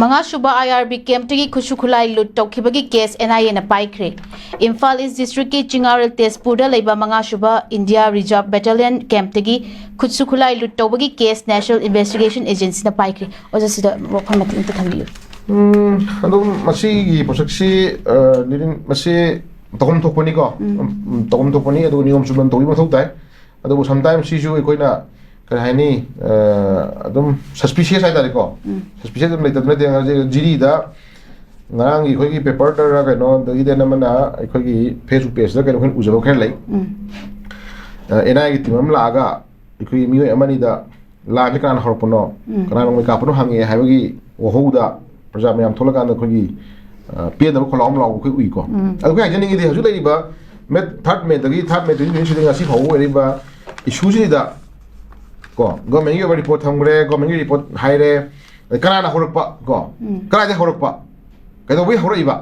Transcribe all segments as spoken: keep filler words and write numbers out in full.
ꯃꯉꯥꯁꯨꯕ ꯑꯥꯏ R B ꯀꯦꯝꯞꯇꯒꯤ ꯈꯨꯠꯁꯨ ꯈꯨꯠꯂꯥꯏ ꯂꯨꯠ ꯇꯧꯈꯤꯕꯒꯤ ꯀꯦꯁ ꯑꯦꯟ ꯑꯥꯏ ꯑꯦꯅ ꯄꯥꯏꯈ꯭ꯔꯦ꯫ ꯏꯝꯐꯥꯜ ꯏꯁ ꯗꯤꯁꯇ꯭ꯔꯤꯛꯀꯤ ꯆꯤꯡꯉꯥꯔꯦꯜ ꯇꯦꯖꯄꯨꯔꯗ ꯂꯩꯕ ꯃꯉꯥꯁꯨꯕ ꯏꯟꯗꯤꯌꯥ ꯔꯤꯖꯥꯔꯚ ꯕꯦꯇꯥꯂꯤꯌꯟ ꯀꯦꯝꯞꯇꯒꯤ ꯈꯨꯠꯁꯨ ꯈꯨꯠꯂꯥꯏ ꯂꯨꯠ ꯇꯧꯕꯒꯤ ꯀꯦꯁ ꯅꯦꯁꯅꯦꯜ ꯏꯟꯚꯦꯁꯇꯤꯒꯦꯁꯟ ꯑꯦꯖꯦꯟꯁꯤꯅ ꯄꯥꯏꯈ꯭ꯔꯦ꯫ ꯑꯣꯖꯥ, ꯁꯤꯗ ꯋꯥꯐꯝ ꯃꯇꯦꯛ ꯑꯃꯇ ꯊꯝꯕꯤꯌꯨ꯫ ꯎꯝ, ꯑꯗꯨꯝ ꯃꯁꯤꯒꯤ ꯄꯣꯠꯁꯛꯁꯤ, ꯑ, ꯂꯤꯔꯤꯡ-, ꯃꯁꯤ ꯇꯧꯐꯝ ꯊꯣꯛꯄꯅꯤꯀꯣ꯫ ꯎꯝ, ꯇꯧꯐꯝ ꯊꯣꯛꯄꯅꯤ, ꯑꯗꯨꯒ ꯅꯤꯌꯣꯝ ꯆꯨꯝꯅ ꯇꯧꯕꯒꯤ ꯃꯊꯧ ꯇꯥꯏ꯫ ꯑꯗꯨꯕꯨ sometimes ꯁꯤꯁꯨ ꯑꯩꯈꯣꯏꯅ, ꯀꯔꯤ ꯍꯥꯏꯅꯤ, ꯑ, ꯑꯗꯨꯝ suspicious ꯍꯥꯏꯇꯥꯔꯦꯀꯣ꯫ Suspicious ꯑꯗꯨꯝ ꯂꯩꯇꯕ ꯅꯠꯇꯦ꯫ ꯉꯁꯤ ꯖꯤꯔꯤꯗ ꯉꯔꯥꯡꯒꯤ ꯑꯩꯈꯣꯏꯒꯤ ꯄꯦꯄꯔꯗꯔ ꯀꯩꯅꯣ, ꯑꯗꯒꯤꯗꯤ ꯑꯃꯅ ꯑꯩꯈꯣꯏꯒꯤ Facebook pageꯇ ꯀꯩꯅꯣ ꯑꯩꯈꯣꯏꯅ ꯎꯖꯕ ꯈꯔ ꯂꯩ꯫ ꯑ, ꯑꯦꯟ ꯑꯥꯏ ꯑꯦꯒꯤ ꯇꯤꯝ ꯑꯃ ꯂꯥꯛꯑꯒ ꯑꯩꯈꯣꯏꯒꯤ ꯃꯤꯑꯣꯏ ꯑꯃꯅꯤꯗ ꯂꯥꯟꯁꯦ ꯀꯅꯥꯅ ꯍꯧꯔꯛꯄꯅꯣ, ꯀꯅꯥꯅ ꯅꯣꯡꯃꯩ ꯀꯥꯞꯄꯅꯣ ꯍꯪꯉꯦ ꯍꯥꯏꯕꯒꯤ ꯋꯥꯍꯧꯗ ꯄ꯭ꯔꯖꯥ ꯃꯌꯥꯝ ꯊꯣꯛꯂꯀꯥꯟꯗ ꯑꯩꯈꯣꯏꯒꯤ, ꯑ, ꯄꯦꯟꯗꯕ ꯈꯣꯜꯂꯥꯎ ꯑꯃ ꯂꯥꯎꯕ ꯑꯩꯈꯣꯏ ꯎꯏꯀꯣ꯫ ꯑꯗꯣ ꯑꯩꯈꯣꯏ ꯍꯥꯏꯖꯅꯤꯡꯉꯤꯗꯤ ꯍꯧꯖꯤꯛ ꯂꯩꯔꯤꯕ ꯃꯦ, third Mayꯗꯒꯤ, third May twenty twenty ꯁꯤꯗ ꯉꯁꯤ ꯐꯥꯎꯕ ꯑꯣꯏꯔꯤꯕ ꯏꯁꯨꯁꯤꯗ ꯀꯣ, ꯒꯣꯔꯃꯦꯟꯒꯤ ꯑꯣꯏꯕ ꯔꯤꯄꯣꯔꯠ ꯊꯝꯈ꯭ꯔꯦ, ꯒꯣꯔꯃꯦꯟꯒꯤ ꯔꯤꯄꯣꯔꯠ ꯍꯥꯏꯔꯦ, ꯑꯗ ꯀꯅꯥꯅ ꯍꯧꯔꯛꯄ ꯀꯣ? ꯀꯗꯥꯏꯗ ꯍꯧꯔꯛꯄ? ꯀꯩꯗꯧꯕꯩ ꯍꯧꯔꯛꯏꯕ?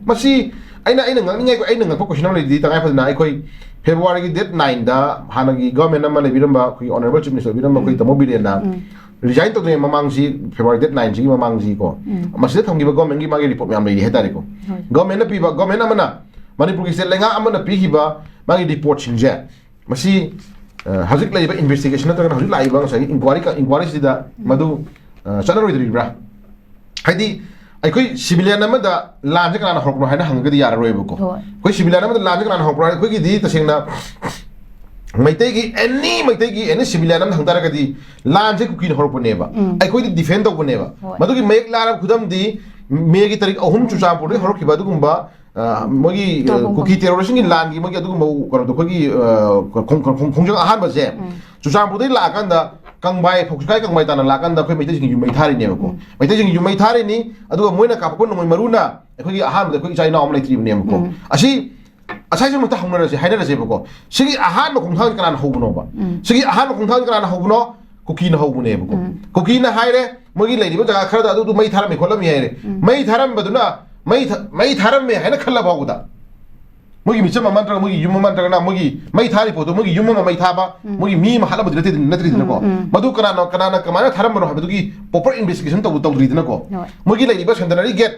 ꯃꯁꯤ ꯑꯩꯅ, ꯑꯩꯅ ꯉꯛꯅꯤꯡꯉꯥꯏ, ꯑꯩꯅ ꯉꯛꯄ ꯀꯣꯏꯁꯟ ꯑꯃ ꯂꯩꯔꯤꯗꯤ, ꯇꯉꯥꯏ ꯐꯗꯅ ꯑꯩꯈꯣꯏ ꯐꯦꯕ꯭ꯔꯨꯋꯥꯔꯤꯒꯤ date nineꯗ ꯍꯥꯟꯅꯒꯤ ꯒꯣꯔꯃꯦꯟ ꯑꯃ ꯂꯩꯕꯤꯔꯝꯕ, ꯑꯩꯈꯣꯏꯒꯤ ꯑꯣꯅꯔꯦꯕꯜ ꯆꯤꯐ ꯃꯤꯅꯤꯁꯇꯔ ꯑꯣꯏꯕꯤꯔꯝꯕ ꯑꯩꯈꯣꯏ ꯇꯥꯃꯣ ꯕꯤꯔꯦꯟꯅ resign ꯇꯧꯗ꯭ꯔꯤꯉꯩ ꯃꯃꯥꯡꯁꯤ, ꯐꯦꯕ꯭ꯔꯨꯋꯥꯔꯤ date nineꯁꯤꯒꯤ ꯃꯃꯥꯡꯁꯤ ꯀꯣ, ꯃꯁꯤꯗ ꯊꯝꯈꯤꯕ ꯒꯣꯔꯃꯦꯟꯒꯤ ꯃꯥꯒꯤ ꯔꯤꯄꯣꯔꯠ ꯃꯌꯥꯝ ꯂꯩꯔꯤ ꯍꯥꯏꯇꯥꯔꯦꯀꯣ꯫ ꯒꯣꯔꯃꯦꯟꯅ ꯄꯤꯕ, ꯒꯣꯔꯃꯦꯟ ꯑꯃꯅ ꯃꯅꯤꯄꯨꯔꯒꯤ ꯁ꯭ꯇꯦꯠ ꯂꯩꯉꯥꯛ ꯑꯃꯅ ꯄꯤꯈꯤꯕ ꯃꯥꯒꯤ ꯔꯤꯄꯣꯔꯠꯁꯤꯡꯁꯦ, ꯃꯁꯤ, ꯑ, ꯍꯧꯖꯤꯛ ꯂꯩꯔꯤꯕ ꯏꯟꯚꯦꯁꯇꯤꯒꯦꯁꯟ ꯅꯠꯇ꯭ꯔꯒꯅ ꯍꯧꯖꯤꯛ ꯂꯥꯛꯏꯕ ꯉꯁꯥꯏꯒꯤ ꯏꯟꯀ꯭ꯋꯥꯔꯤ, ꯏꯟꯀ꯭ꯋꯥꯔꯤꯁꯤꯗ ꯃꯗꯨ, ꯑ, ꯆꯠꯅꯔꯣꯏꯗꯣꯔꯤꯕ꯭ꯔꯥ? ꯍꯥꯏꯗꯤ ꯑꯩꯈꯣꯏ ꯁꯤꯚꯤꯂꯤꯌꯟ ꯑꯃꯗ ꯂꯥꯟꯁꯦ ꯀꯅꯥꯅ ꯍꯧꯔꯛꯄꯅꯣ ꯍꯥꯏꯅ ꯍꯪꯉꯒꯗꯤ ꯌꯥꯔꯔꯣꯏꯕꯀꯣ꯫ ꯍꯣꯏ꯫ ꯑꯩꯈꯣꯏ ꯁꯤꯚꯤꯂꯤꯌꯟ ꯑꯃꯗ ꯂꯥꯟꯁꯦ ꯀꯅꯥꯅ ꯍꯧꯔꯛꯄꯅꯣ ꯍꯥꯏ, ꯑꯩꯈꯣꯏꯒꯤꯗꯤ ꯇꯁꯦꯡꯅ ꯃꯩꯇꯩꯒꯤ, ꯑꯦꯅꯤ ꯃꯩꯇꯩꯒꯤ ꯑꯦꯅꯤ ꯁꯤꯚꯤꯂꯤꯌꯟ ꯑꯃꯅ ꯍꯪ ꯇꯥꯔꯒꯗꯤ ꯂꯥꯟꯁꯦ ꯀꯨꯀꯤꯅ ꯍꯧꯔꯛꯄꯅꯦꯕ꯫ ꯑꯩꯈꯣꯏꯗꯤ ꯗꯤꯐꯦꯟ ꯇꯧꯕꯅꯦꯕ꯫ ꯍꯣꯏ꯫ ꯃꯗꯨꯒꯤ ꯃꯌꯦꯛ ꯂꯥꯔꯕ ꯈꯨꯗꯝꯗꯤ ꯃꯦꯒꯤ ꯇꯥꯔꯤꯛ ꯑꯍꯨꯝ ꯆꯨꯔꯆꯥꯟꯄꯨꯔꯗꯒꯤ ꯍꯧꯔꯛꯈꯤꯕ ꯑꯗꯨꯒꯨꯝꯕ, ꯑ, ꯃꯣꯏꯒꯤ, ꯑ, ꯇ꯭ꯔꯥꯏꯕꯦꯜ ꯀꯨꯀꯤ ꯀꯥꯡꯕꯨ꯫ ꯇꯦꯔꯣꯔꯤꯁꯝꯒꯤ ꯂꯥꯟꯒꯤ ꯃꯣꯏꯒꯤ ꯑꯗꯨꯒꯨꯝꯕ ꯀꯩꯅꯣꯗꯣ ꯑꯩꯈꯣꯏꯒꯤ, ꯑ, ꯈꯣꯡ-, ꯈꯣꯡ-, ꯈꯣꯡꯖꯪ ꯑꯍꯥꯟꯕꯁꯦ ꯆꯨꯔꯆꯥꯟꯄꯨꯔꯗꯒꯤ ꯂꯥꯛꯑꯀꯥꯟꯗ ꯀꯪꯕꯥꯏ, ꯐꯧꯁꯤꯀꯥꯏ ꯀꯪꯕꯥꯏ ꯇꯥꯅ ꯂꯥꯛꯑꯀꯥꯟꯗ ꯑꯩꯈꯣꯏ ꯃꯩꯇꯩꯁꯤꯡꯒꯤ ꯌꯨꯝ ꯃꯩ ꯊꯥꯔꯤꯅꯦꯕꯀꯣ꯫ ꯃꯩꯇꯩꯁꯤꯡꯒꯤ ꯌꯨꯝ ꯃꯩ ꯊꯥꯔꯤꯅꯤ, ꯑꯗꯨꯒ ꯃꯣꯏꯅ ꯀꯥꯞꯄꯛꯄ ꯅꯣꯡꯃꯩ ꯃꯔꯨꯅ ꯑꯩꯈꯣꯏꯒꯤ ꯑꯍꯥꯟꯕꯗ ꯑꯩꯈꯣꯏ ꯏꯆꯥ ꯏꯅꯥꯎ ꯑꯃ ꯂꯩꯇ꯭ꯔꯤꯕꯅꯦꯕꯀꯣ꯫ ꯑꯁꯤ ꯉꯁꯥꯏꯁꯨ ꯑꯃꯨꯛꯇ ꯍꯧꯅꯔꯁꯦ, ꯍꯥꯏꯅꯔꯁꯦꯕꯀꯣ꯫ ꯁꯤꯒꯤ ꯑꯍꯥꯟꯕ ꯈꯣꯡꯊꯥꯡꯁꯤ ꯀꯅꯥꯅ ꯍꯧꯕꯅꯣꯕ? ꯁꯤꯒꯤ ꯑꯍꯥꯟꯕ ꯈꯣꯡꯊꯥꯡꯁꯤ ꯀꯅꯥꯅ ꯍꯧꯕꯅꯣ? ꯀꯨꯀꯤꯅ ꯍꯧꯕꯅꯦꯕꯀꯣ꯫ ꯀꯨꯀꯤꯅ ꯍꯥꯏꯔꯦ, ꯃꯣꯏꯒꯤ ꯂꯩꯔꯤꯕ ꯖꯒꯥ ꯈꯔꯗ ꯑꯗꯨꯗꯨ ꯃꯩ ꯊꯥꯔꯝꯃꯤ ꯈꯣꯠꯂꯝꯃꯤ ꯍꯥꯏꯔꯦ꯫ ꯃꯩ ꯊꯥꯔꯝꯕꯗꯨꯅ, ꯃꯩ ꯊ-, ꯃꯩ ꯊꯥꯔꯝꯃꯦ ꯍꯥꯏꯅ ꯈꯜꯂ ꯐꯥꯎꯕꯗ, ꯃꯣꯏꯒꯤ ꯃꯤꯆꯝ ꯑꯃ ꯅꯠꯇ꯭ꯔꯒ ꯃꯣꯏꯒꯤ ꯌꯨꯝ ꯑꯃ ꯅꯠꯇ꯭ꯔꯒꯅ ꯃꯣꯏꯒꯤ ꯃꯩ ꯊꯥꯔꯤ ꯄꯣꯠꯇꯣ, ꯃꯣꯏꯒꯤ ꯌꯨꯝ ꯑꯃ ꯃꯩ ꯊꯥꯕ, ꯎꯝ꯫ ꯃꯣꯏꯒꯤ ꯃꯤ ꯑꯃ ꯍꯥꯠꯂꯝꯕꯗꯤ ꯅꯠꯇꯦ, ꯅꯠꯇ꯭ꯔꯤꯗꯅꯀꯣ꯫ ꯎꯝ, ꯎꯝ꯫ ꯃꯗꯨ ꯀꯅꯥꯅ, ꯀꯅꯥꯅ ꯀꯃꯥꯏꯅ ꯊꯥꯔꯝꯕꯅꯣ ꯍꯥꯏꯕꯗꯨꯒꯤ proper investigation ꯇꯧꯕ, ꯇꯧꯗ꯭ꯔꯤꯗꯅꯀꯣ꯫ ꯍꯣꯏ꯫ ꯃꯣꯏꯒꯤ ꯂꯩꯔꯤꯕ centenary gate,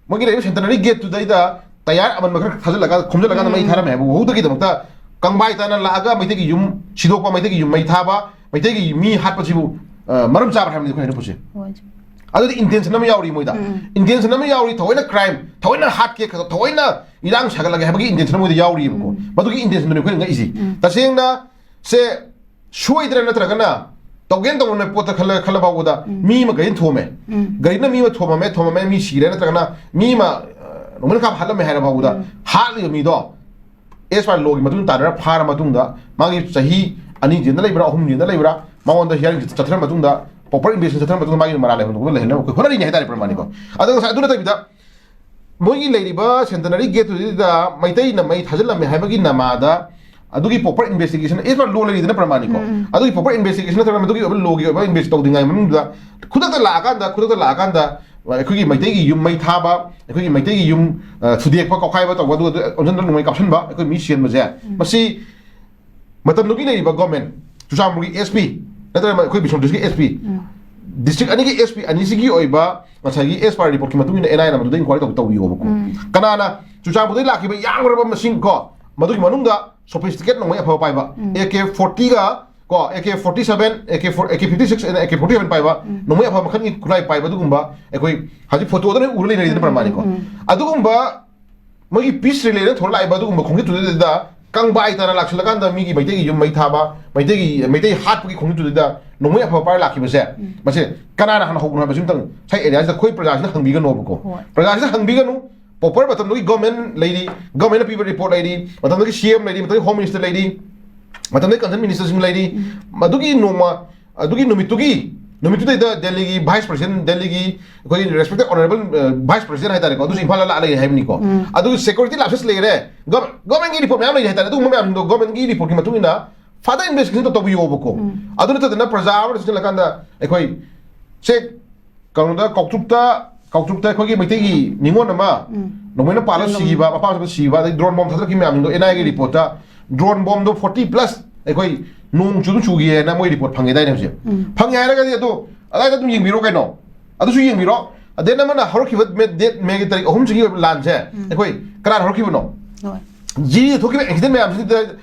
ꯃꯣꯏꯒꯤ ꯂꯩꯔꯤꯕ centenary gateꯇꯨꯗꯩꯗ ꯇꯌꯥꯔ ꯑꯃꯟꯕ ꯈꯔ ꯊꯥꯖꯤꯜꯂꯒ, ꯈꯣꯝꯖꯤꯜꯂꯀꯥꯟꯗ ꯃꯩ ꯎꯝ꯫ ꯊꯥꯔꯝꯃꯦ ꯍꯥꯏꯕ ꯎꯍꯧꯗꯒꯤꯗꯃꯛꯇ ꯀꯪꯕꯥꯏ ꯇꯥꯅ ꯂꯥꯛꯑꯒ ꯃꯩꯇꯩꯒꯤ ꯌꯨꯝ ꯁꯤꯗꯣꯛꯄ, ꯃꯩꯇꯩꯒꯤ ꯌꯨꯝ ꯃꯩ ꯊꯥꯕ, ꯃꯩꯇꯩꯒꯤ ꯃꯤ ꯍꯥꯠꯄꯁꯤꯕꯨ, ꯑ, ꯃꯔꯝ ꯆꯥꯕ꯭ꯔꯥ ꯍꯥꯏꯕꯅꯤ ꯑꯩꯈꯣꯏ ꯍꯥꯏꯅꯤꯡꯕꯁꯦ꯫ ꯍꯣꯏ, ꯆꯨꯝꯃꯤ꯫ ꯑꯗꯨꯗꯤ intention ꯑꯃ ꯌꯥꯎꯔꯤ ꯃꯣꯏꯗ꯫ ꯎꯝ꯫ Intention ꯑꯃ ꯌꯥꯎꯔꯤ, ꯊꯑꯣꯏꯅ crime, ꯊꯑꯣꯏꯅ ꯍꯥꯠꯀꯦ, ꯊꯑꯣꯏꯅ ꯏꯔꯥꯡ ꯁꯥꯒꯠꯂꯒꯦ ꯍꯥꯏꯕꯒꯤ intention ꯃꯣꯏꯗ ꯌꯥꯎꯔꯤꯕꯀꯣ꯫ ꯎꯝ꯫ ꯃꯗꯨꯒꯤ intentionꯗꯨꯅꯤ ꯑꯩꯈꯣꯏꯅ ꯉꯛꯏꯁꯤ꯫ ꯎꯝ꯫ ꯇꯁꯦꯡꯅ ꯁꯦ ꯁꯣꯏꯗꯅ ꯅꯠꯇ꯭ꯔꯒꯅ ꯇꯧꯒꯦꯅ ꯇꯧꯅ ꯄꯣꯠꯇ ꯈꯜꯂ, ꯈꯜꯂ ꯐꯥꯎꯕꯗ ꯎꯝ꯫ ꯃꯤ ꯑꯃ ꯒꯥꯔꯤꯅ ꯊꯣꯝꯃꯦ꯫ ꯎꯝ꯫ ꯒꯥꯔꯤꯅ ꯃꯤ ꯑꯃ ꯊꯣꯝꯃꯝꯃꯦ, ꯊꯣꯝꯃꯝꯃꯦ, ꯃꯤ ꯁꯤꯔꯦ ꯅꯠꯇ꯭ꯔꯒꯅ ꯃꯤ ꯑꯃ, ꯑ, ꯅꯣꯡꯃꯩꯅ ꯀꯥꯞꯄ ꯍꯥꯠꯂꯝꯃꯦ ꯍꯥꯏꯔ ꯐꯥꯎꯕꯗ ꯎꯝ꯫ ꯍꯥꯠꯂꯤꯕ ꯃꯤꯗꯣ as per lawꯒꯤ ꯃꯇꯨꯡ ꯇꯥꯟꯅꯔ ꯐꯥꯔ ꯃꯇꯨꯡꯗ ꯃꯥꯒꯤ ꯆꯍꯤ ꯑꯅꯤ ꯖꯦꯜꯗ ꯂꯩꯕ꯭ꯔꯥ, ꯑꯍꯨꯝ ꯖꯦꯜꯗ ꯂꯩꯕ꯭ꯔꯥ, ꯃꯉꯣꯟꯗ hearing ꯆꯠꯊꯔ ꯃꯇꯨꯡꯗ, proper investigation ꯆꯠꯊꯔ ꯃꯇꯨꯡꯗ ꯃꯥꯒꯤ ꯃꯔꯥꯜ ꯂꯩꯍꯟꯕ ꯉꯝꯅꯕ ꯑꯩꯈꯣꯏ ꯍꯣꯠꯅꯔꯤꯅꯤ ꯍꯥꯏꯇꯥꯔꯦ ꯄ꯭ꯔꯃꯥꯅꯤꯀꯣ꯫ ꯑꯗꯣ ꯉꯁꯥꯏ ꯑꯗꯨ ꯅꯠꯇꯕꯤꯗ ꯃꯣꯏꯒꯤ ꯂꯩꯔꯤꯕ centenary gateꯇꯨꯗ ꯃꯩꯇꯩꯅ ꯃꯩ ꯊꯥꯖꯤꯜꯂꯝꯃꯦ ꯍꯥꯏꯕꯒꯤ ꯅꯃꯥꯗ ꯑꯗꯨꯒꯤ proper investigation as per law ꯂꯩꯔꯤꯗꯅ ꯄ꯭ꯔꯃꯥꯅꯤꯀꯣ꯫ ꯎꯝ, ꯎꯝ꯫ ꯑꯗꯨꯒꯤ proper investigation ꯅꯠꯇ꯭ꯔꯒ ꯃꯗꯨꯒꯤ ꯑꯣꯏꯕ lawꯒꯤ ꯑꯣꯏꯕ invest ꯇꯧꯗ꯭ꯔꯤꯉꯩ ꯃꯅꯨꯡꯗ ꯈꯨꯗꯛꯇ ꯂꯥꯛꯑꯀꯥꯟꯗ, ꯈꯨꯗꯛꯇ ꯂꯥꯛꯑꯀꯥꯟꯗ ꯑꯩꯈꯣꯏꯒꯤ ꯃꯩꯇꯩꯒꯤ ꯌꯨꯝ ꯃꯩ ꯊꯥꯕ, ꯑꯩꯈꯣꯏꯒꯤ ꯃꯩꯇꯩꯒꯤ ꯌꯨꯝ, ꯑ, ꯊꯨꯗꯦꯛꯄ, ꯀꯥꯎꯈꯥꯏꯕ ꯇꯧꯕ, ꯑꯗꯨꯒ ꯑꯗꯨ ꯑꯣꯟꯁꯤꯟꯗ ꯅꯣꯡꯃꯩ ꯀꯥꯞꯁꯤꯟꯕ, ꯑꯩꯈꯣꯏ ꯃꯤ ꯁꯤꯍꯟꯕꯁꯦ, ꯎꯝ꯫ ꯃꯁꯤ ꯃꯇꯝꯗꯨꯒꯤ ꯂꯩꯔꯤꯕ government, ꯆꯨꯔꯆꯥꯟꯄꯨꯔꯒꯤ S P, ꯅꯠꯇ꯭ꯔꯒ ꯑꯩꯈꯣꯏ ꯕꯤꯁꯅꯨꯄꯨꯔ districtꯀꯤ S P, ꯎꯝ꯫ District ꯑꯅꯤꯒꯤ S P ꯑꯅꯤꯁꯤꯒꯤ ꯑꯣꯏꯕ ꯉꯁꯥꯏꯒꯤ as per reportꯀꯤ ꯃꯇꯨꯡ ꯏꯟꯅ N I Aꯅ ꯃꯗꯨꯗ inquiry ꯇꯧ-, ꯇꯧꯕꯤꯌꯣꯕꯀꯣ꯫ ꯎꯝ꯫ ꯀꯅꯥꯅ ꯆꯨꯔꯆꯥꯟꯄꯨꯔꯗꯒꯤ ꯂꯥꯛꯈꯤꯕ ꯌꯥꯝꯈ꯭ꯔꯕ ꯃꯁꯤꯡ ꯀꯣ, ꯃꯗꯨꯒꯤ ꯃꯅꯨꯡꯗ sophisticated ꯅꯣꯡꯃꯩ ꯑꯐꯕ ꯄꯥꯏꯕ, ꯎꯝ꯫ A K fortyꯒ ꯀꯣ, A K forty seven, A K four, A K fifty six and A K forty seven ꯄꯥꯏꯕ, ꯎꯝ꯫ ꯅꯣꯡꯃꯩ ꯑꯐꯕ ꯃꯈꯜꯒꯤ ꯈꯨꯠꯂꯥꯏ ꯄꯥꯏꯕ ꯑꯗꯨꯒꯨꯝꯕ ꯑꯩꯈꯣꯏ ꯍꯧꯖꯤꯛ photoꯗ ꯂꯣꯏ ꯎꯔ ꯂꯩꯅꯔꯤꯗꯅ ꯎꯝ, ꯄ꯭ꯔꯃꯥꯅꯤꯀꯣ꯫ ꯎꯝ, ꯎꯝ꯫ ꯑꯗꯨꯒꯨꯝꯕ ꯃꯣꯏꯒꯤ peace relayꯅ ꯊꯣꯔꯂꯥꯛꯏꯕ ꯑꯗꯨꯒꯨꯝꯕ ꯈꯣꯡꯆꯠꯇꯨꯗ ꯀꯪꯕꯥꯏ ꯇꯥꯅ ꯂꯥꯛꯁꯤꯜꯂꯀꯥꯟꯗ ꯃꯤꯒꯤ ꯃꯩꯇꯩꯒꯤ ꯌꯨꯝ ꯃꯩ ꯊꯥꯕ, ꯃꯩꯇꯩꯒꯤ, ꯃꯩꯇꯩ ꯍꯥꯠꯄꯒꯤ ꯈꯣꯡꯆꯠꯇꯨꯗ ꯅꯣꯡꯃꯩ ꯑꯐꯕ ꯄꯥꯏꯔ ꯂꯥꯛꯈꯤꯕꯁꯦ, ꯎꯝ꯫ ꯃꯁꯦ ꯀꯅꯥꯅ ꯍꯥꯟꯅ ꯍꯧꯕꯅꯣ ꯍꯥꯏꯕꯁꯤ ꯑꯝꯇꯪ ꯁ꯭ꯋꯥꯏ areaꯁꯤꯗ ꯑꯩꯈꯣꯏ ꯄ꯭ꯔꯖꯥꯁꯤꯅ ꯍꯪꯕꯤꯒꯅꯣꯕꯀꯣ꯫ ꯍꯣꯏ꯫ ꯄ꯭ꯔꯖꯥꯁꯤꯅ ꯍꯪꯕꯤꯒꯅꯨ꯫ Proper ꯃꯇꯝꯗꯨꯒꯤ government ꯂꯩꯔꯤ, governmentꯅ ꯄꯤꯕ report ꯂꯩꯔꯤ, ꯃꯇꯝꯗꯨꯒꯤ C M ꯂꯩꯔꯤ, ꯃꯇꯝꯗꯨꯒꯤ Home Minister ꯂꯩꯔꯤ, ꯃꯇꯝꯗꯨꯒꯤ concerned ministerꯁꯤꯡ ꯂꯩꯔꯤ꯫ ꯎꯝ꯫ ꯃꯗꯨꯒꯤ ꯅꯣꯡꯃ, ꯑꯗꯨꯒꯤ ꯅꯨꯃꯤꯠꯇꯨꯒꯤ, ꯅꯨꯃꯤꯠꯇꯨꯗꯩꯗ ꯗꯦꯜꯂꯤꯒꯤ vice president, ꯗꯦꯜꯂꯤꯒꯤ ꯑꯩꯈꯣꯏꯒꯤ respected honorable, ꯑ, vice president ꯍꯥꯏꯇꯥꯔꯦꯀꯣ, ꯑꯗꯨꯁꯨ ꯏꯝꯐꯥꯜꯗ ꯂꯥꯛꯑ ꯂꯩꯔꯦ ꯍꯥꯏꯕꯅꯤꯀꯣ꯫ ꯎꯝ꯫ ꯑꯗꯨꯒꯤ security lapses ꯂꯩꯔꯦ, gov-, governmentꯀꯤ report ꯃꯌꯥꯝ ꯂꯩꯔꯦ ꯍꯥꯏꯇꯥꯔꯦ꯫ ꯑꯗꯨꯒꯨꯝꯕ ꯃꯌꯥꯝꯁꯤꯡꯗꯣ governmentꯀꯤ reportꯀꯤ ꯃꯇꯨꯡ ꯏꯟꯅ further investigation ꯇꯧꯕꯤꯌꯣꯕꯀꯣ꯫ ꯎꯝ꯫ ꯑꯗꯨ ꯅꯠꯇꯗꯅ ꯄ꯭ꯔꯖꯥ ꯑꯃꯗ ꯆꯪꯁꯤꯜꯂꯀꯥꯟꯗ ꯑꯩꯈꯣꯏ ꯁꯦ ꯀꯩꯅꯣꯗ, ꯀꯥꯎꯇ꯭ꯔꯨꯛꯇ ꯀꯥꯎꯇ꯭ꯔꯨꯛꯇ ꯑꯩꯈꯣꯏꯒꯤ ꯃꯩꯇꯩꯒꯤ ꯅꯤꯉꯣꯜ ꯑꯃ ꯎꯝ. ꯅꯣꯡꯃꯩꯅ ꯄꯥꯜꯂ ꯎꯝ. ꯁꯤꯈꯤꯕ, ꯃꯄꯥ ꯃꯁꯤꯗ ꯁꯤꯈꯤꯕ, ꯑꯗꯩ ꯗ꯭ꯔꯣꯟ ꯕꯣꯝ ꯊꯥꯗꯔꯛꯈꯤꯕ ꯃꯌꯥꯝꯁꯤꯡꯗꯣ ꯑꯦꯟ ꯑꯥꯏ ꯑꯦꯒꯤ ꯔꯤꯄꯣꯔꯠꯇ ꯗ꯭ꯔꯣꯟ ꯕꯣꯝꯗꯣ ꯐꯣꯔꯇꯤ ꯄ꯭ꯂꯁ ꯑꯩꯈꯣꯏ ꯅꯣꯡ ꯆꯨ ꯑꯗꯨꯝ ꯆꯨꯈꯤꯌꯦꯅ ꯃꯣꯏ ꯔꯤꯄꯣꯔꯠ ꯐꯪꯉꯦꯗꯥꯏꯅꯦ ꯍꯧꯖꯤꯛ꯫ ꯎꯝ. ꯐꯪꯉꯦ ꯍꯥꯏꯔꯒꯗꯤ ꯑꯗꯣ ꯑꯗꯥꯏꯗ ꯑꯗꯨꯝ ꯌꯦꯡꯕꯤꯔꯣ ꯀꯩꯅꯣ, ꯑꯗꯨꯁꯨ ꯌꯦꯡꯕꯤꯔꯣ꯫ ꯑꯗꯩ ꯑꯃꯅ ꯍꯧꯔꯛꯈꯤꯕ ꯃꯦ-, ꯗꯦꯠ ꯃꯦꯒꯤ ꯇꯥꯔꯤꯛ ꯑꯍꯨꯝꯁꯤꯒꯤ ꯑꯣꯏꯕ ꯂꯥꯟꯁꯦ ꯎꯝ. ꯑꯩꯈꯣꯏ ꯀꯅꯥꯅ ꯍꯧꯔꯛꯈꯤꯕꯅꯣ? ꯍꯣꯏ. ꯖꯤꯔꯤꯗ ꯊꯣꯛꯈꯤꯕ ꯑꯦꯛꯁꯤꯗꯦꯟ ꯃꯌꯥꯝꯁꯤꯗ,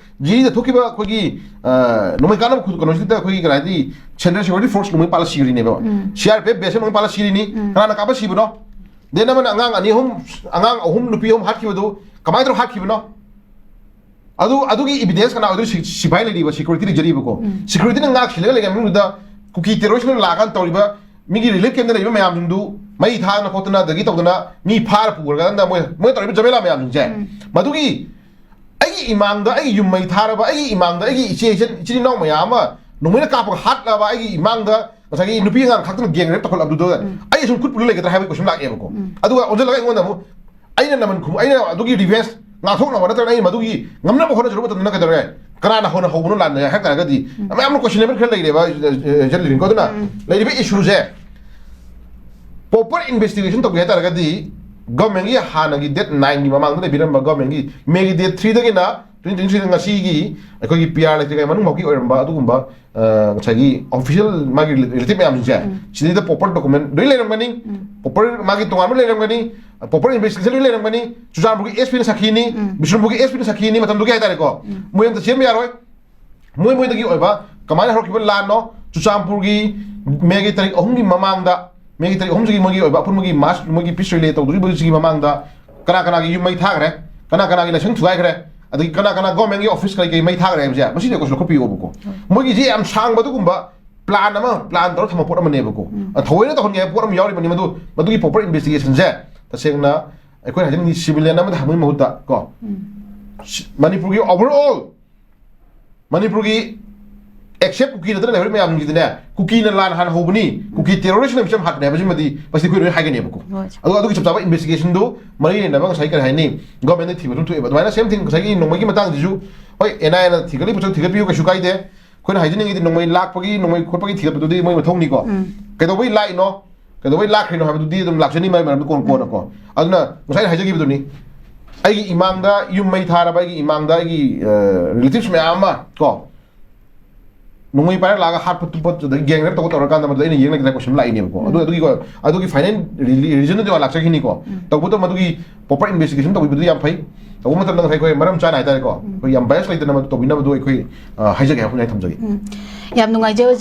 ꯖꯤꯔꯤꯗ ꯊꯣꯛꯈꯤꯕ ꯑꯩꯈꯣꯏꯒꯤ, ꯑ, ꯅꯣꯡꯃꯩ ꯀꯥꯞꯅꯕ ꯈꯨ-, ꯀꯩꯅꯣꯁꯤꯗ ꯑꯩꯈꯣꯏꯒꯤ ꯀꯔꯤ ꯍꯥꯏꯗꯤ, ꯁꯦꯟꯇ꯭ꯔꯦꯜ ꯁꯦꯀ꯭ꯌꯨꯔꯤꯇꯤ ꯐꯣꯔꯁ ꯅꯣꯡꯃꯩ ꯄꯥꯜꯂ ꯁꯤꯔꯤꯅꯦꯕ꯫ ꯎꯝ. ꯁꯤ ꯑꯥꯔ ꯄꯤ ꯑꯦꯐ ꯕꯦꯁ ꯅꯣꯡꯃꯩ ꯄꯥꯜꯂ ꯁꯤꯔꯤꯅꯤ꯫ ꯎꯝ. ꯀꯅꯥꯅ ꯀꯥꯞꯄ ꯁꯤꯕꯅꯣ? ꯗꯦꯟ ꯑꯃꯅ ꯑꯉꯥꯡ ꯑꯅꯤ ꯑꯍꯨꯝ, ꯑꯉꯥꯡ ꯑꯍꯨꯝ, ꯅꯨꯄꯤ ꯑꯍꯨꯝ ꯍꯥꯠꯈꯤꯕꯗꯨ ꯀꯃꯥꯏꯅ ꯇꯧꯔ ꯍꯥꯠꯈꯤꯕꯅꯣ? ꯑꯗꯨ, ꯑꯗꯨꯒꯤ ꯏꯕꯤꯗꯦꯟꯁ ꯀꯅꯥ ꯑꯣꯏꯗꯣꯏ? ꯁꯤ-, ꯁꯤꯐꯥꯏ ꯂꯩꯔꯤꯕ, ꯁꯦꯀ꯭ꯌꯨꯔꯤꯇꯤ ꯂꯩꯖꯔꯤꯕꯀꯣ꯫ ꯎꯝ. ꯁꯦꯀ꯭ꯌꯨꯔꯤꯇꯤꯅ ꯉꯥꯛ ꯁꯤꯜꯂꯒ ꯂꯩꯔꯕ ꯃꯅꯨꯡꯗꯨꯗ ꯀꯨꯀꯤ ꯇꯦꯔꯣꯔꯤꯁ꯭ꯠꯅ ꯂꯥꯛꯑꯀꯥꯟꯗ ꯇꯧꯔꯤꯕ ꯃꯤꯒꯤ ꯔꯤꯂꯤꯐ ꯀꯦꯝꯞꯇ ꯂꯩꯕ ꯃꯌꯥꯝꯁꯤꯡꯗꯨ ꯃꯩ ꯊꯥꯗꯅ ꯈꯣꯠꯇꯅ ꯑꯗꯒꯤ ꯇꯧꯗꯅ ꯃꯤ ꯐꯥꯔ ꯄꯨꯈ꯭ꯔꯀꯥꯟꯗ ꯃꯣꯏ, ꯃꯣꯏ ꯇꯧꯔꯤꯕ ꯖꯃꯦꯂꯥ ꯃꯌꯥꯝꯁꯤꯡꯁꯦ, ꯎꯝ. ꯃꯗꯨꯒꯤ ꯑꯩꯒꯤ ꯏꯃꯥꯡꯗ ꯑꯩꯒꯤ ꯌꯨꯝ ꯃꯩ ꯊꯥꯔꯕ, ꯑꯩꯒꯤ ꯏꯃꯥꯡꯗ ꯑꯩꯒꯤ ꯏꯆꯦ, ꯏꯆꯤꯟ, ꯏꯆꯤꯟ ꯏꯅꯥꯎ ꯃꯌꯥꯝ ꯑꯃ ꯅꯣꯡꯃꯩꯅ ꯀꯥꯞꯄꯒ ꯍꯥꯠꯂꯕ, ꯑꯩꯒꯤ ꯏꯃꯥꯡꯗ ꯉꯁꯥꯏꯒꯤ ꯅꯨꯄꯤ ꯑꯉꯥꯡ ꯈꯛꯇꯅ ꯒꯦꯡ ꯔꯦꯞ ꯇꯧꯈꯠꯂꯛꯄꯗꯨꯗ ꯎꯝ. ꯑꯩ ꯁꯨꯝ ꯈꯨꯠ ꯄꯨꯜꯂ ꯂꯩꯒꯗ꯭ꯔꯥ ꯍꯥꯏꯕꯒꯤ ꯀꯣꯏꯁꯟ ꯂꯥꯛꯑꯦꯕꯀꯣ꯫ ꯎꯝ. ꯑꯗꯨꯒ ꯑꯣꯟꯁꯤꯜꯂꯒ ꯑꯩꯉꯣꯟꯗ ꯑꯃꯨꯛ ꯑꯩꯅ ꯅꯃꯟ ꯈꯨꯝ-, ꯑꯩꯅ ꯑꯗꯨꯒꯤ ꯔꯤꯚꯦꯟꯁ ꯉꯥꯛꯊꯣꯛꯅꯕ ꯅꯠꯇ꯭ꯔꯒ ꯑꯩ ꯃꯗꯨꯒꯤ ꯉꯝꯅꯕ ꯍꯣꯠꯅꯖꯔꯨꯕ ꯃꯇꯝꯗꯅ ꯀꯩꯗꯧꯔꯦ? ꯀꯅꯥꯅ ꯍꯧꯅ ꯍꯧꯕꯅꯣ ꯂꯥꯟꯅ ꯍꯥꯏ ꯇꯥꯔꯒꯗꯤ, ꯎꯝ. ꯃꯌꯥꯝꯅ ꯀꯣꯏꯁꯟ ꯑꯃ ꯈꯔ ꯂꯩꯔꯦꯕ, ꯑ, ꯑ, ꯖꯦꯅꯔꯦꯜ ꯀꯣ꯫ ꯑꯗꯨꯅ ꯎꯝ. ꯂꯩꯔꯤꯕ ꯏꯁꯨꯁꯦ ꯄ꯭ꯔꯣꯄꯔ ꯏꯟꯚꯦꯁꯇꯤꯒꯦꯁꯟ ꯇꯧꯒꯦ ꯍꯥꯏ ꯇꯥꯔꯒꯗꯤ ꯒꯚꯔꯟꯃꯦꯟꯒꯤ ꯍꯥꯟꯅꯒꯤ ꯗꯦꯠ ꯅꯥꯏꯟꯒꯤ ꯃꯃꯥꯡꯗ ꯂꯩꯕꯤꯔꯝꯕ ꯒꯚꯔꯟꯃꯦꯟꯒꯤ ꯃꯦꯒꯤ ꯗꯦꯠ ꯊ꯭ꯔꯤꯗꯒꯤꯅ ꯇ꯭ꯋꯦꯟꯇꯤ ꯇ꯭ꯋꯦꯟꯇꯤ ꯊ꯭ꯔꯤꯗ ꯉꯁꯤꯒꯤ ꯑꯩꯈꯣꯏꯒꯤ ꯄꯤ ꯑꯥꯔ ꯂꯩꯇ꯭ꯔꯤꯉꯩ ꯃꯅꯨꯡꯐꯥꯎꯒꯤ ꯑꯣꯏꯔꯝꯕ ꯑꯗꯨꯒꯨꯝꯕ, ꯑ, ꯉꯁꯥꯏꯒꯤ ꯑꯣꯐꯤꯁꯤꯌꯦꯜ ꯃꯥꯒꯤ ꯔꯤꯂꯦꯇꯤꯚ ꯃꯌꯥꯝꯁꯤꯡꯁꯦ, ꯎꯝ. ꯁꯤꯗꯩꯗ ꯄ꯭ꯔꯣꯄꯔ ꯗꯣꯀꯨꯃꯦꯟ ꯂꯣꯏ ꯂꯩꯔꯝꯒꯅꯤ꯫ ꯎꯝ. ꯄ꯭ꯔꯣꯄꯔ ꯃꯥꯒꯤ ꯇꯣꯉꯥꯟꯕ ꯂꯩꯔꯝꯒꯅꯤ, ꯄ꯭ꯔꯣꯄꯔ ꯏꯟꯚꯦꯁꯇꯤꯒꯦꯁꯟ ꯂꯣꯏ ꯂꯩꯔꯝꯒꯅꯤ꯫ ꯆꯨꯔꯆꯥꯟꯄꯨꯔꯒꯤ ꯑꯦꯁ ꯄꯤꯅ ꯁꯥꯈꯤꯅꯤ, ꯎꯝ. ꯕꯤꯁꯅꯨꯄꯨꯔꯒꯤ ꯑꯦꯁ ꯄꯤꯅ ꯁꯥꯈꯤꯅꯤ, ꯃꯇꯝꯗꯨꯒꯤ ꯍꯥꯏꯇꯥꯔꯦꯀꯣ꯫ ꯎꯝ. ꯃꯣꯏ ꯑꯝꯇ ꯆꯦꯟꯕ ꯌꯥꯔꯣꯏ꯫ ꯃꯣꯏ ꯃꯣꯏꯗꯒꯤ ꯑꯣꯏꯕ ꯀꯃꯥꯏꯅ ꯍꯧꯔꯛꯈꯤꯕ ꯂꯥꯟꯅꯣ, ꯆꯨꯔꯆꯥꯟꯄꯨꯔꯒꯤ ꯃꯦꯒꯤ ꯇꯥꯔꯤꯛ ꯑꯍꯨꯝꯒꯤ ꯃꯃꯥꯡꯗ, ꯃꯦꯒꯤ ꯇꯥꯔꯤꯛ ꯑꯍꯨꯝꯁꯤꯒꯤ ꯃꯣꯏꯒꯤ ꯑꯣꯏꯕ ꯑꯄꯨꯟꯕꯒꯤ ꯃꯥꯔꯆ ꯃꯣꯏꯒꯤ ꯄꯤꯁ ꯔꯤꯂꯦ ꯇꯧꯗꯣꯔꯤꯕꯁꯤꯒꯤ ꯃꯃꯥꯡꯗ ꯀꯅꯥ ꯀꯅꯥꯒꯤ ꯌꯨꯝ ꯃꯩ ꯊꯥꯈ꯭ꯔꯦ, ꯀꯅꯥ ꯀꯅꯥꯒꯤ ꯂꯥꯏꯁꯪ ꯊꯨꯒꯥꯏꯈ꯭ꯔꯦ, ꯑꯗꯒꯤ ꯀꯅꯥ ꯀꯅꯥ ꯒꯣꯔꯃꯦꯟꯒꯤ ꯑꯣꯐꯤꯁ ꯀꯔꯤ ꯀꯔꯤ ꯃꯩ ꯊꯥꯈ꯭ꯔꯦ ꯍꯥꯏꯕꯁꯦ ꯃꯁꯤꯗ ꯀꯣꯏꯁꯟ ꯂꯧꯈꯠꯄꯤꯌꯣꯕꯀꯣ꯫ ꯃꯣꯏꯒꯤꯁꯦ ꯌꯥꯝ ꯁꯥꯡꯕ ꯑꯗꯨꯒꯨꯝꯕ ꯄ꯭ꯂꯥꯟ ꯑꯃ ꯄ꯭ꯂꯥꯟ ꯇꯧꯔ ꯊꯝꯕ ꯄꯣꯠ ꯑꯃꯅꯦꯕꯀꯣ꯫ ꯎꯝ. ꯑ, ꯊꯑꯣꯏꯅ ꯇꯧꯍꯟꯒꯦ ꯍꯥꯏꯕ ꯄꯣꯠ ꯑꯃ ꯌꯥꯎꯔꯤꯕꯅꯤ, ꯃꯗꯨ ꯃꯗꯨꯒꯤ ꯄ꯭ꯔꯣꯄꯔ ꯏꯟꯚꯦꯁꯇꯤꯒꯦꯁꯟꯁꯦ ꯇꯁꯦꯡꯅ ꯑꯩꯈꯣꯏꯅ ꯍꯥꯏꯖꯅꯤꯡꯉꯤ ꯁꯤꯚꯤꯂꯤꯌꯟ ꯑꯃꯗ ꯍꯪꯕꯒꯤ ꯃꯍꯨꯠꯇ ꯀꯣ, ꯎꯝ. ꯁꯤ-, ꯃꯅꯤꯄꯨꯔꯒꯤ ꯑꯣꯚꯔ ꯑꯣꯜ ꯃꯅꯤꯄꯨꯔꯒꯤ ꯑꯦꯛꯁꯦꯞ ꯀꯨꯀꯤ ꯅꯠꯇꯅ ꯂꯩꯍꯧꯔꯤꯕ ꯃꯌꯥꯝꯁꯤꯡꯁꯤꯅꯦ, ꯀꯨꯀꯤꯅ ꯂꯥꯟ ꯍꯥꯟꯅ ꯍꯧꯕꯅꯤ, ꯀꯨꯀꯤ ꯇꯦꯔꯣꯔꯤꯁ꯭ꯠꯅ ꯃꯤꯆꯝ ꯍꯥꯠꯄꯅꯦ ꯍꯥꯏꯕꯁꯤꯃꯗꯤ ꯃꯁꯤꯗꯤ ꯑꯩꯈꯣꯏ ꯂꯣꯏ ꯍꯥꯏꯒꯅꯦꯕꯀꯣ꯫ ꯍꯣꯏ. ꯑꯗꯨꯒ ꯑꯗꯨꯒꯤ ꯆꯞ ꯆꯥꯕ ꯏꯟꯚꯦꯁꯇꯤꯒꯦꯁꯟꯗꯨ ꯃꯔꯤ ꯂꯩꯅꯕ ꯉꯁꯥꯏ ꯀꯔꯤ ꯍꯥꯏꯅꯤ, ꯒꯣꯔꯃꯦꯟꯗ ꯊꯤꯕ ꯑꯗꯨꯝ ꯊꯣꯛꯑꯦꯕ꯫ ꯑꯗꯨꯃꯥꯏꯅ ꯁꯦꯝ ꯊꯤꯡ ꯉꯁꯥꯏꯒꯤ ꯅꯣꯡꯃꯩꯒꯤ ꯃꯇꯥꯡꯁꯤꯁꯨ, ꯍꯣꯏ, ꯑꯦꯟ ꯑꯥꯏ ꯑꯦꯅ ꯊꯤꯒꯠꯂꯤ ꯄꯣꯠꯁꯨ ꯊꯤꯒꯠꯄꯤꯌꯨ, ꯀꯩꯁꯨ ꯀꯥꯏꯗꯦ꯫ ꯑꯩꯈꯣꯏꯅ ꯍꯥꯏꯖꯅꯤꯡꯉꯤꯗꯤ ꯅꯣꯡꯃꯩ ꯂꯥꯛꯄꯒꯤ, ꯅꯣꯡꯃꯩ ꯈꯣꯠꯄꯒꯤ ꯊꯤꯒꯠꯄꯗꯨꯗꯤ ꯃꯣꯏ ꯃꯊꯧꯅꯤꯀꯣ꯫ ꯎꯝ. ꯀꯩꯗꯧꯕꯩ ꯂꯥꯛꯏꯅꯣ? ꯀꯩꯗꯧꯕꯩ ꯂꯥꯛꯈ꯭ꯔꯤꯅꯣ ꯍꯥꯏꯕꯗꯨꯗꯤ ꯑꯗꯨꯝ ꯂꯥꯛꯆꯅꯤ, ꯃꯥꯏ ꯃꯔꯝꯗ ꯀꯣꯟ ꯀꯣꯟꯅꯀꯣ꯫ ꯑꯗꯨꯅ ꯉꯁꯥꯏ ꯑꯩꯅ ꯍꯥꯏꯖꯈꯤꯕꯗꯨꯅꯤ, ꯑꯩꯒꯤ ꯏꯃꯥꯡꯗ ꯌꯨꯝ ꯃꯩ ꯊꯥꯔꯕ ꯑꯩꯒꯤ ꯏꯃꯥꯡꯗ ꯑꯩꯒꯤ ꯔꯤꯂꯦꯇꯤꯚꯁ ꯃꯌꯥꯝ ꯑꯃ ꯀꯣ ꯅꯣꯡꯃꯩ ꯄꯥꯏꯔ ꯂꯥꯛꯑꯒ ꯍꯥꯠꯄ ꯇꯨꯞꯄ ꯑꯗꯒꯤ ꯒꯦꯡ ꯔꯦꯞ ꯇꯧꯕ ꯇꯧꯔꯀꯥꯟꯗ ꯃꯗꯨꯗ ꯑꯩꯅ ꯌꯦꯡꯂꯒ ꯀꯣꯏꯁꯟ ꯂꯥꯛꯏꯅꯦꯕꯀꯣ꯫ ꯑꯗꯨ ꯑꯗꯨꯒꯤ ꯑꯗꯨꯒꯤ ꯐꯥꯏꯅꯦꯜ ꯔꯤꯖꯟꯗꯨꯗꯤ ꯂꯥꯛꯆꯈꯤꯅꯤꯀꯣ꯫ ꯇꯧꯕꯇꯕꯨ ꯃꯗꯨꯒꯤ ꯄ꯭ꯔꯣꯄꯔ ꯏꯟꯚꯦꯁꯇꯤꯒꯦꯁꯟ ꯇꯧꯕꯤꯕꯗꯨ ꯌꯥꯝ ꯐꯩ꯫ ꯇꯧꯕ ꯃꯇꯝꯗ ꯉꯁꯥꯏ ꯑꯩꯈꯣꯏ ꯃꯔꯝ ꯆꯥꯅ ꯍꯥꯏꯇꯥꯔꯦꯀꯣ, ꯑꯩꯈꯣꯏ ꯌꯥꯝ ꯕꯥꯏꯁ ꯂꯩꯇꯅ ꯃꯗꯨ ꯇꯧꯕꯤꯅꯕꯗꯨ ꯑꯩꯈꯣꯏ ꯑ, ꯍꯥꯏꯖꯒꯦ ꯍꯥꯏꯕ ꯑꯩ ꯊꯝꯖꯒꯦ꯫ ꯌꯥꯝ ꯅꯨꯡꯉꯥꯏꯖꯩ ꯑꯣꯖꯥ꯫